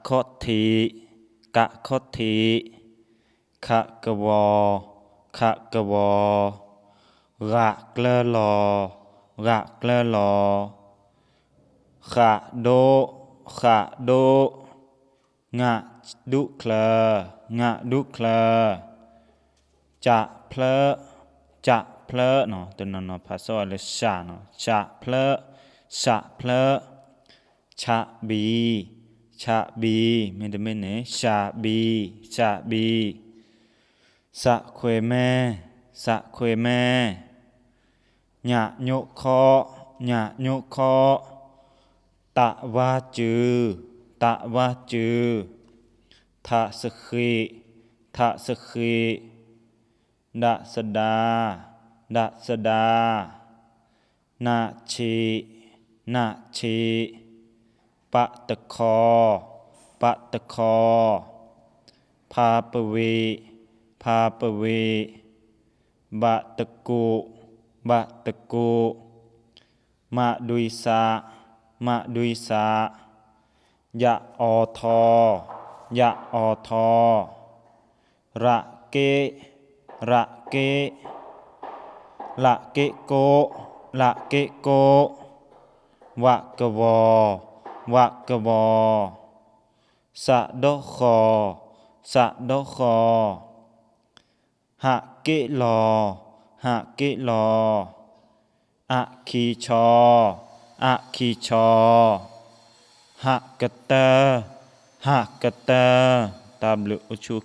ခီၣ်ထံး, ကးခီၣ်ထံး, ခးကဝီၤ, ခးကဝီၤ, ဂာ်ကျၢလီၤ, ဂာ်ကျၢလီၤ, ဃးဒိၣ်, ဃးဒိၣ်, ငးဒူၣ်ချၢ, ငးဒူၣ်ချၢ, ကးဖျၢၣ်, ကးဖျၢၣ်နီၤ, တနီၤနီၤဖးစီဝဲလၢ စးနီၤ, ကးဖျၢၣ်, ကးဖျၢၣ်, ဆးဘံ, ဆးဘံ, မ့တမ့ၢ်န့ၣ် စးဘံ, စးဘံ, စးခွဲးမဲ, စးခွဲးမဲ, ညးညိၣ်ခီၣ်, ညးညိၣ်ခီၣ်, တးဝါစု, တးဝါစု, ထးစဃံး, ထးစဃံး, ဒးစဒါ, ဒးစဒါ, နးဆံး, နးဆံး, ပးတခီ, ပးတခီ, ဖးပဝ့ၤ, ဖးပဝ့ၤ, ဘးတကိး, ဘးတကိး, မၤဒွံစး, မၤဒွံစး, ယးအီထီ, ယးအီထီ, ရးက့ၣ်, ရးက့ၣ်, လးက့ၣ်ကိၣ်, လးက့ၣ်ကိၣ်, ဝးကဝီၤ, ဝးကဝီၤ, စးဒီၣ်ဃီ, စးဒီၣ်ဃီ, ဟးက့ၣ်လီၤ, ဟးက့ၣ်လီၤ, အးခံဆီ, အးခံဆီ, ဟးကတၢၢ်, ဟးကတၢၢ်, တၢ်ဘျုးအိၣ်ဆူၣ်အိၣ်ချ့.